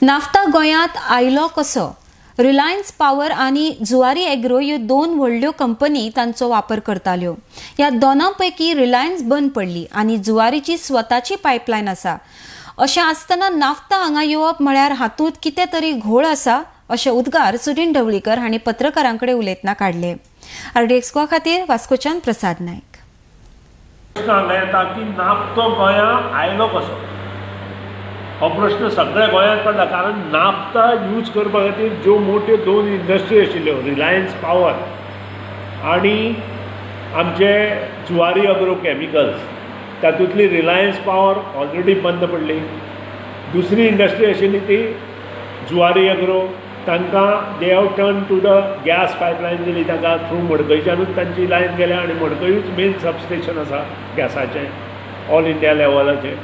Naphtha गोंयांत आयलो कसो? रिलायन्स पावर आनी जुवारी एग्रो ह्यो दोन व्हडल्यो कंपनी तांचो वापर करताल्यो. ह्या दोनां पैकी रिलायन्स बंद पडली आनी जुवारीची स्वताची पायपलायन आसा. अशें आसतना नाफ्ता हांगा येवप म्हळ्यार हातूंत कितें तरी घोळ आसा, अशे उद्गार सुदिन ढवळीकर हांणी पत्रकारां कडेन उलयतना काडले. आरडीएक्स गोवा खातीर वास्कोच्यान प्रसाद नायक. प्रश्न हांगा येता की नाफ्तो गोंया आयलो कसो? हो प्रश्न सगळ्या गोंयांत पडला, कारण नाफ्ता यूज करपा खातीर ज्यो मोट्यो दोन इंडस्ट्री आशिल्ल्यो, रिलायन्स पावर आनी आमचे जुवारी अग्रो केमिकल्स, तातूंतली रिलायन्स पावर ऑलरेडी बंद पडली. दुसरी इंडस्ट्री आशिल्ली ती जुवारी अग्रो, तांकां they have turn to the gas pipeline दिली. तांकां थ्रू मडकयच्यानूच तांची लायन गेल्या आनी मडकयूच मेन सबस्टेशन आसा गॅसाचें ऑल इंडिया लेवलाचें,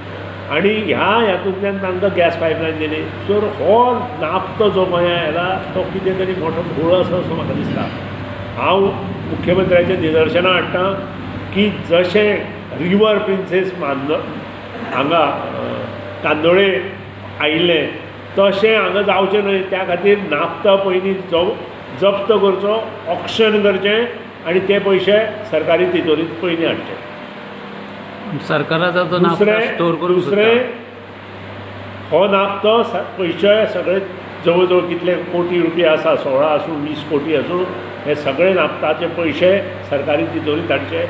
आनी ह्या हातूंतल्यान तांकां गॅस पायपलायन दिली. सो हो नाफ्तो जो गोंया आयला तो कितें तरी मोठो घोळ आसा असो म्हाका दिसता. हांव मुख्यमंत्र्याच्या निदर्शनां हाडटा की जशें रिवर प्रिन्सेस मांद हांगा कांदोळे आयिल्लें तशें हांगा जावचें न्हय, त्या खातीर नाफ्ता पयलीं जप्त करचो, ऑक्शन करचें आनी ते पयशे सरकारी तिजोरींत पयलीं हाडचे. सरकाराचा तो नाफ्ता स्टोर करूंक दुसरें, हो नाफ्तो पयशे सगळे जवळ जवळ कितले कोटी रुपया आसा, 16 आसूं 20 कोटी आसूं, हे सगळे नाफ्ताचे पयशे सरकारी तिजोरींत हाडचे.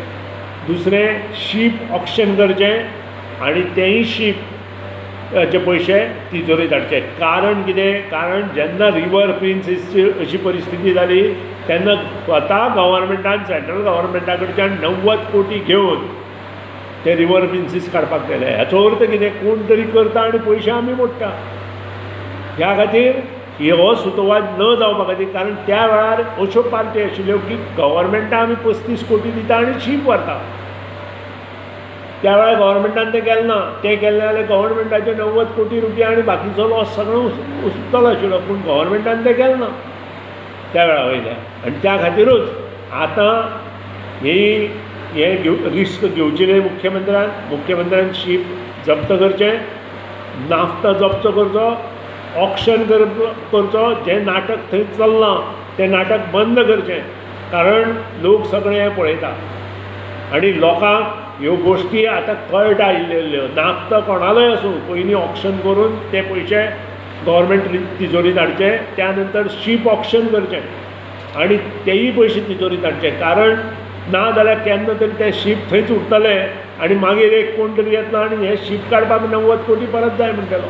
दुसरें, शीप ऑक्शन करचें आनी तेंय शीप जे पयशे तिजोरींत हाडचे. कारण कितें? कारण जेन्ना रिवर प्रिन्सीसची अशी परिस्थिती जाली तेन्ना स्वता गव्हर्मेंटान सेंट्रल गव्हर्मेंटा कडच्यान 90 कोटी घेवन ते रिवर प्रिन्सीस काडपाक गेले. हाचो अर्थ कितें? कोण तरी करता आनी पयशे आमी मोडटा. ह्या खातीर हो सुतोवाद न जावपा खातीर, कारण त्या वेळार अश्यो पार्टी आशिल्ल्यो की गव्हर्मेंटा आमी 35 कोटी दिता आनी शीप व्हरता. त्या वेळार गव्हर्मेंटान तें केलें ना. तें केलें जाल्यार गव्हर्मेंटाचे 90 कोटी रुपया आनी बाकीचो लॉस सगळो उसतलो आशिल्लो, पूण गव्हर्मेंटान तें केलें ना त्या वेळा वयल्या. आनी त्या खातीरूच आतां ही हे रिस्क घेवची न्हय मुख्यमंत्र्यान. मुख्यमंत्र्यान शीप जप्त करचें, नाफ्ता जप्त करचो, ऑक्शन करचो. जें नाटक थंय चल्लां तें नाटक बंद करचें, कारण लोक सगळे हें पळयता आनी लोकांक ह्यो गोश्टी आतां कळटा इल्ल्यो. नाफ्ता कोणालोय आसूं, पयलीं ऑक्शन करून ते पयशे गव्हर्मेंट तिजोरींत हाडचे, त्या नंतर शीप ऑक्शन करचें आनी तेय पयशे तिजोरींत हाडचे. कारण ना जाल्यार केन्ना तरी तें शीप थंयच उरतलें आनी मागीर एक कोण तरी येतलो आनी हें शीप काडपाक 90 कोटी परत जाय म्हणटलो.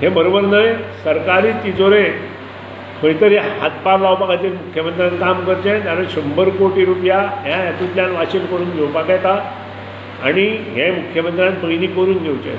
हें बरोबर न्हय. सरकारी तिजोरेक खंय तरी हातभार लावपा खातीर मुख्यमंत्र्यान काम करचें, जाल्यार 100 कोटी रुपया ह्या हातूंतल्यान वाशील करून घेवपाक येता आनी हें मुख्यमंत्र्यान पयलीं करून घेवचें.